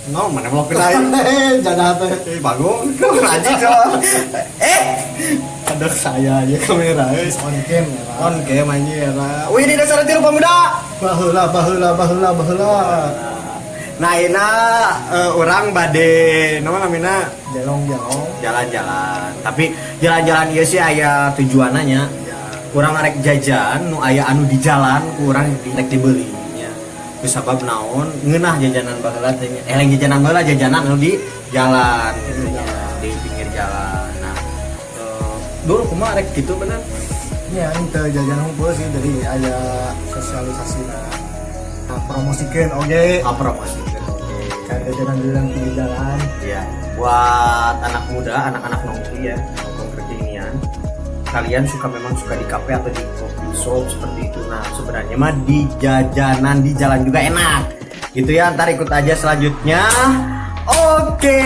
No, mana mau aing. Jadah teh. Eh, bangun. Anjing coba. Eh. Ada saya aja kamera. Eh. On cam ya, Pak. On cam anjing ya. Wih, ini dasar tilu pemuda. Baheula baheula baheula baheula. Nah, ini orang bade nama namina Jelong-jelong. Jalan-jalan. Tapi jalan-jalan ieu sih aya tujuannya. Ya. Kurang arek jajan nu aya anu di jalan kurang rek dibeli nya. Sabab naon ngeunah jajanan baheula teh nya. Eh, lain jajanan baheula, jajanan anu di jalan gitu nya, di pinggir jalan. Nah, dulu kumaha rek gitu bener? Ya, itu jajan hunkul sih, jadi aya sosialisasi, nah promosikeun oge. Ah, promosikeun oke. Kayak jajanan-jajanan pinggir jalan. Ya, buat anak muda, anak-anak nongki ya, nongkrong kekinian. Kalian suka memang suka di kafe atau di coffee shop seperti itu. Nah, sebenarnya mah di jajanan di jalan juga enak. Gitu ya, ntar ikut aja selanjutnya. Oke.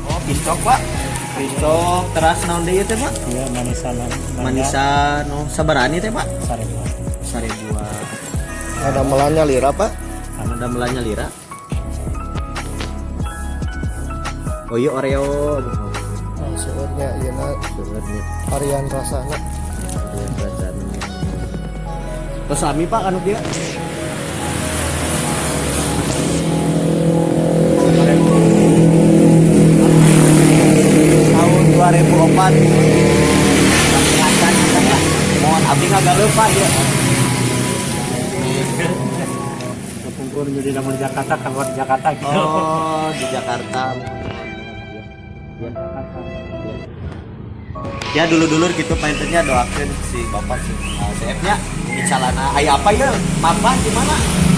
Oh, pistok, Pak. Pistok teras naon deui teh, Pak? Iya, manisan. Manisan, oh, sabaraha teh, Pak? 1.000. 1.000-an. Ada melanya lira, Pak. Ada melanya lira. Oh iya, Oreo. Nah, sebenarnya ieu na Sebenarnya varian rasana. Terus sami, Pak, anu dia. Tahun 2004. Mohon abdi ngagaleuh, Pak, ya. Kapungkur jadi namun di Jakarta, keluar di Jakarta gitu. Oh, di Jakarta. Ya. Ya, dulu-dulu gitu pengennya doakan si bapak si CF-nya misalnya aya apa ya mapan gimana?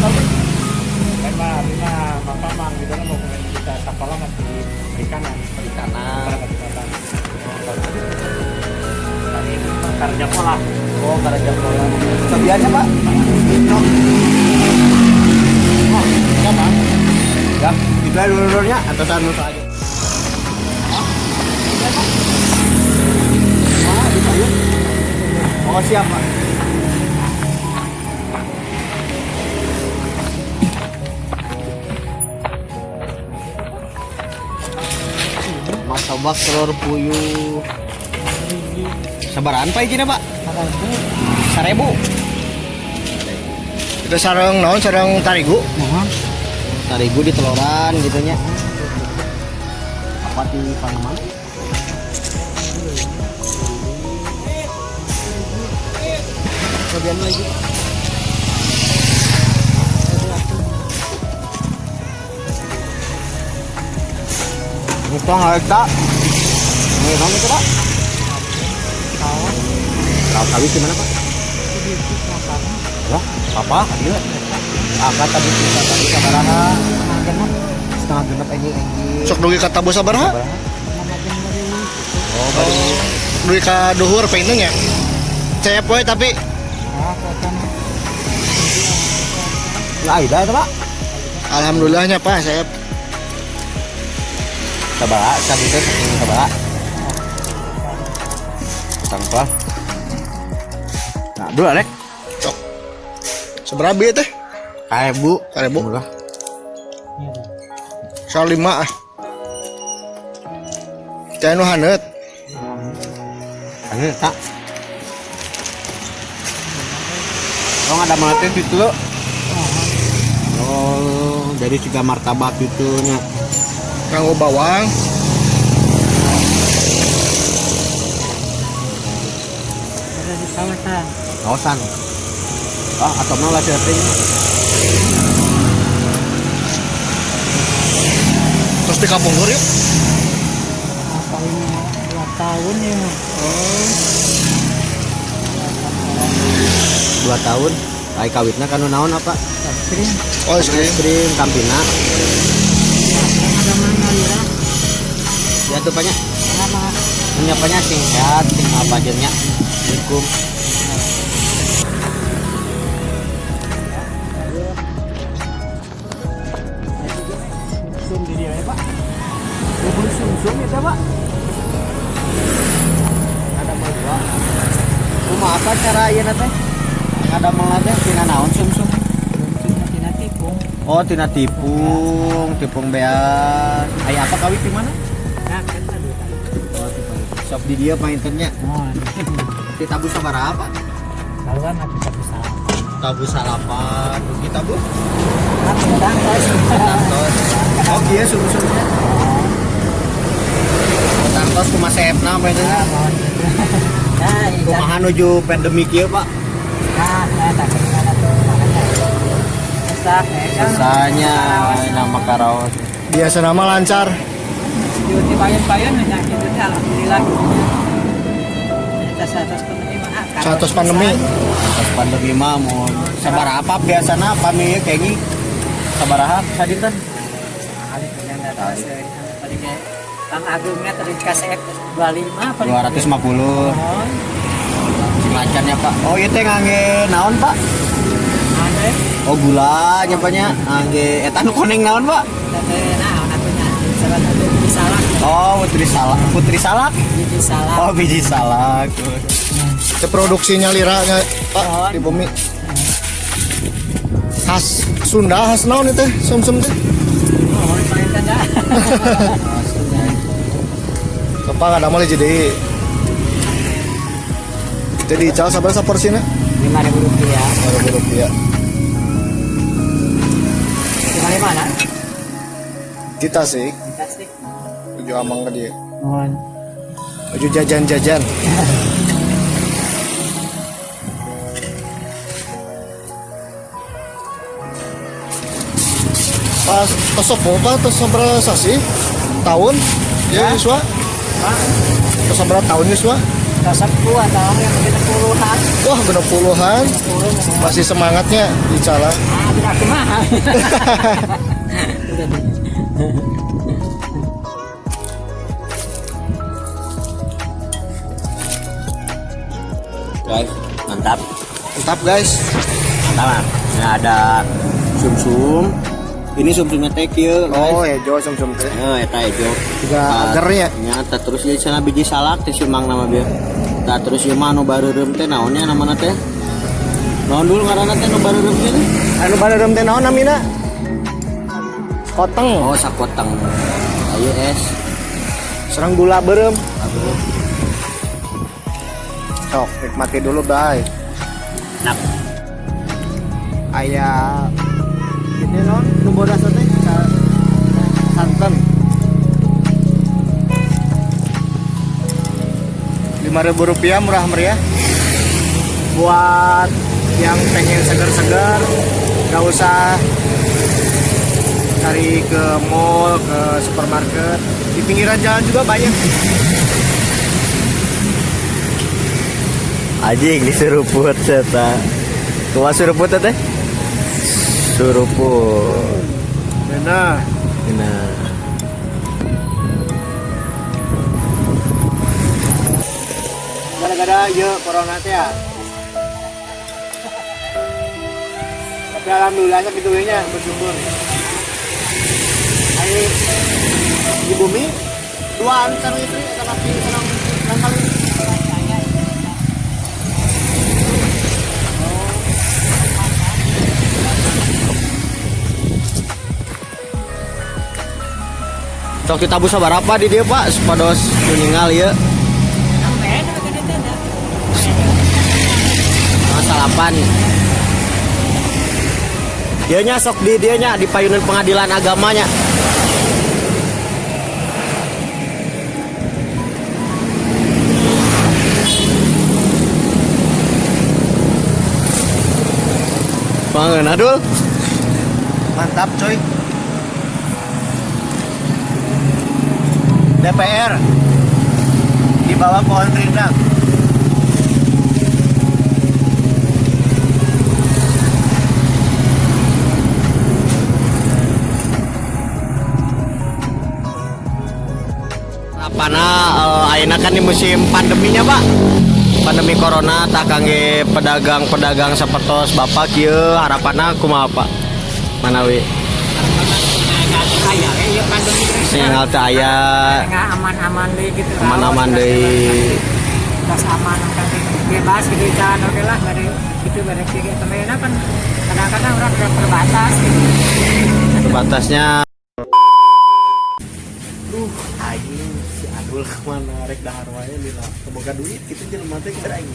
Kan mah, abdi mah, bapak mah gitu kan mau kita sekolah masih perikanan. Perikanan. Sekolah perikanan. Tadi itu kerja pola. Oh, kerja pola. Sebiannya, Pak? No. Oh, ya, Pak. Ya, itu aja dulu-dulunya atasan musuh aja. Ah, di payung. Oh, siap, Pak. Martabak telur puyuh. Sabarahan, Pak, izinnya, Pak? 1.000. Itu sareng naon, sareng tarigu. Tarigu di teloran gitu nya. Apa di paling mana? Cobian lagi. Itu nggak Ini kamu itu, Pak? Tahu kawin gimana, Pak? Ya, apa? Dia angkat tadi kita tadi sabaraha? 5.30 anjing anjing. Sok dugi ka tabuh sabaraha? Oh, baru. Dugi ka duhur pengen nya. Cep we tapi Nggak ada itu, Pak. Alhamdulillahnya, Pak, saya Sabaraha, sabu teh saking sabaraha? Tanpa. Nah, dulu arek. Sok. Seberapa bieu teh? 1.000. 1.000. Murah. Soal lima ah. Teh nu haneut. Ini tak. Oh, ada mati gitu loh. Oh, jadi juga martabak gitu nya. Nganggo bawang. Ada di kawasan. Kawasan. Oh, atau mau lah syuting. Terus di kapungkur yuk. Paling 2 tahun ya. Oh. 2 tahun. Ai kawitna kanu naon apa? Es krim. Oh, es krim. Es krim Campina. Ada mana lira? Ya tuh banyak. Sama. Menyampainya sing sehat, sing apa aja nya. Assalamualaikum. Sumsum di dieu ya, Pak. Bubur sumsum itu, Pak. Ada dua. Kumaha apa cara ieu teh? Ngadamel teh tina naon sumsum? Tina tipung. Oh, tina tipung, tipung beas. Aya apa kawit di mana? Nah, kan tadi. Oh, tipung. Sok di dieu panginten nya. Oh, Ditabuh sabaraha, Pak? laluan aku satu salah. Tabuh salapan, rugi tabuh. Ah, petang, guys. Tangtos. Oh, kieu sumsumnya. Tangtos kumaha seepna panginten nya. Nah, iya. Kumaha nuju pandemi kieu, Pak? Nah, nah, tak gimana tuh makanya. Susah, ya kan? Susahnya nama karaos. Biasa nama lancar. Di payun-payun hanya gitu teh, alhamdulillah gitu. Atas atas pandemi mah. Ah, 100 pandemi. Pas pandemi mah mau sabaraha biasana pami kenging sabaraha sadinten? Sekali kerjaan atas paling kayak Bang Agungnya tadi kasih 25 paling. 250. Oh, Sing lancarnya, Pak. Oh, ieu teh ngangge naon, Pak? ada. Oh, gula nya, Pak, nya. Ngangge eta nu koneng naon, Pak? Tete naon atunya. Salah satu biji salak. Oh, putri salak. Putri salak. Biji salak. Oh, biji salak. Itu produksinya liranya, Pak, di bumi. Khas Sunda, khas naon itu sumsum teh? Oh, paling tanda. Bapak ada mulai jadi ical sabar saporsina Rp5.000. Rp5.000. Di mana? Di Tasik, Di Tasik. tuju amang ke dia. Mohon. Tuju jajan-jajan. Pas tos sepuh, Pak, tos sabaraha sasih? Tahun? Ya, Yuswa? Tos sabaraha tahun Yuswa? Tos sepuh atau yang 60-an. Wah, 60-an. 60. Masih semangatnya Icala. Ah, tidak kumaha. Udah deh. Guys, mantap. Mantap, guys. Mantap. Nah, ada sumsum. Ini sumsumnya teh kieu, guys. Oh, hejo sumsum teh. Eh, eta hejo. Juga agernya. Nya tah terus jadi sana biji salak teh sumang nama bieu. Tah terus ieu mah anu bareureum teh naonnya namana teh? Naon dulu ngaranna teh nu bareureum teh? Anu bareureum teh naon namina? Koteng. Oh, sakoteng. Ayo es. Serang gula beureum. Aduh. Sok, nikmati dulu, bye. Nah, Aya ini non nu bodas teh santan. Rp5.000 murah meriah. Buat yang pengen segar-segar, gak usah cari ke mall, ke supermarket. Di pinggiran jalan juga banyak. Anjing diseruput eta. Kumaha suruput teh? Suruput. Nah, Nah. Gara-gara ya corona teh ya. Tapi alhamdulillahnya gitu nya bersyukur. Ayo di bumi dua sareng istri tapi sareng sareng kali. Sok ditabuh sabaraha di dieu, Pak, supados ninggal ieu. Sampai ada ke dieu teh. Oh, salapan. Dieu nya sok di dieu nya di payunan pengadilan agamanya. Bangun, adul. Mantap coy. DPR di bawah pohon rindang. Apana ayeuna kan di musim pandeminya, Pak. Pandemi corona tak kangge pedagang-pedagang sapertos Bapak kieu harapanna kumaha, Pak? Manawi. Aya we ieu. Tos ngengal teu aya. Nggak aman-aman deui gitu. Aman-aman deui. Tos aman kan bebas gitu jalan oke lah bade gitu bade kieu temenna kan kadang-kadang orang udah terbatas gitu. Terbatasnya. Duh, aing si Adul kemana rek dahar wae lila. Keboga duit gitu jelema teh keur aing.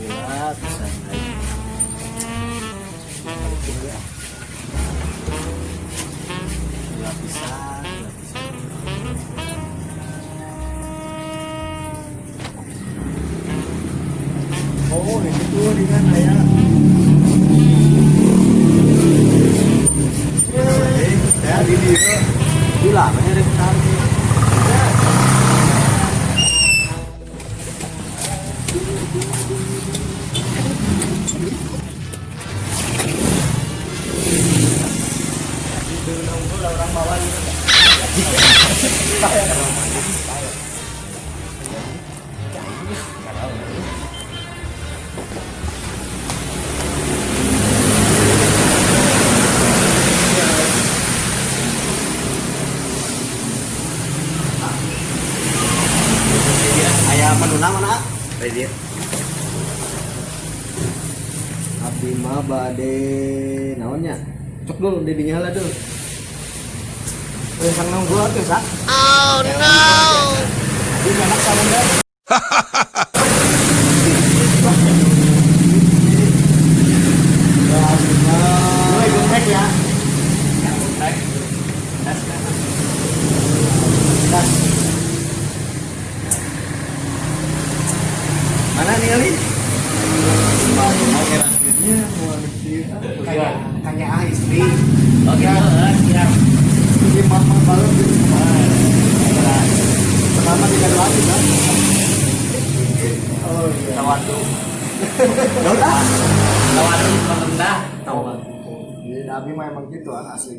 Gila pisan aing. Balikin we ah. Gila pisan, gila pisan. Oh, itu tuh dengan aya. Eh, ya di dieu. Gila, mana rek dahar. Aya menuna mana? Ready. Abdi mah bade naonnya? Cok dulu di dinya heula dulu. Eh, sang nunggu atuh sa. Oh no. Di mana sama? Mulai geprek ya. Das. Mana nih kali? Kayak kayak ah istri. Oke, siap. Ini mama baru gitu. Pertama tiga lagi kan? Oh iya. Tawadu. Udah. Tawadu merendah. Tawadu. Jadi Nabi mah emang gitu ah, asli.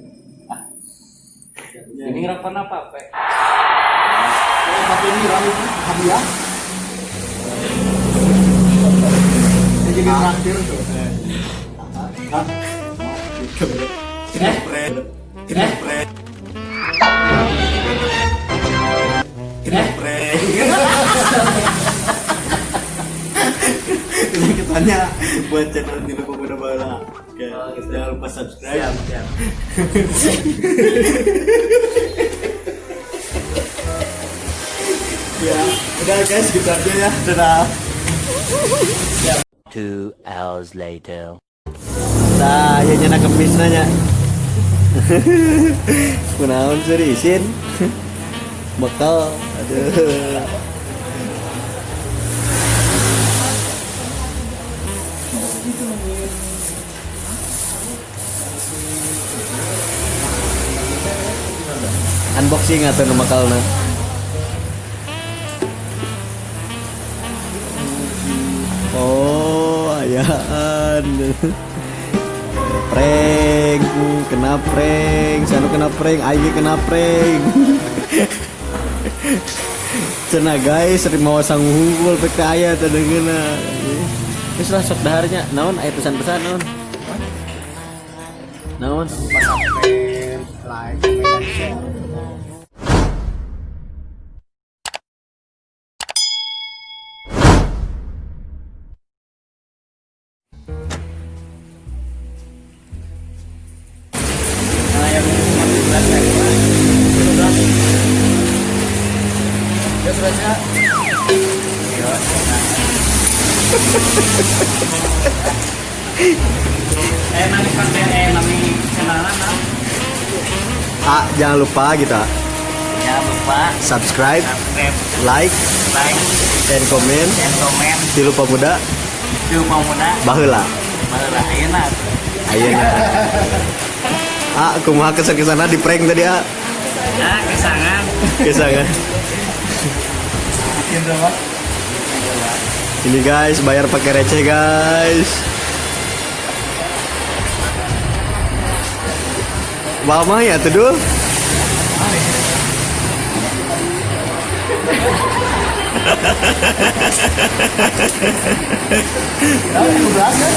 Ini ngerokok apa, Pak? Oh, tapi ini rame hadiah. Ini jadi traktir tuh. Hah? Eh? Eh? Eh? Ini kesannya buat channel di Lupa Muda Bala. Oke, Oh, gitu. jangan lupa subscribe. Siap, siap. Ya, udah guys, gitu aja ya. Dadah. 2 hours later. Nah, ya nyana kemis nanya. Kunaon seriusin? Bekal, aduh. Unboxing atau nu bekalna? Oh, ayaan. Prank, kena prank, sanu kena prank, aing kena prank. Cenah guys, sering mau sangu hungkul pek teh aya teh deungeunna. Geus lah sok daharnya. Naon aya pesan-pesan naon? Naon? Lupa subscribe, like, comment, dan share. Nah, yang 15 ribu. Ya sudah ya. Eh, nami konten, eh, nami channelna naon? Ah, jangan lupa kita Jangan lupa subscribe, subscribe, like, like, and comment dan komen di Lupa Muda di Lupa Muda. Baheula. Baheula ayeuna. Ayeuna. Ah, kumaha kesan-kesana di prank tadi ah? Ah, kesangan. Kesangan. Bikin berapa? Ini guys, bayar pakai receh guys. Mama ya tuh dul. Ya, 15 kan?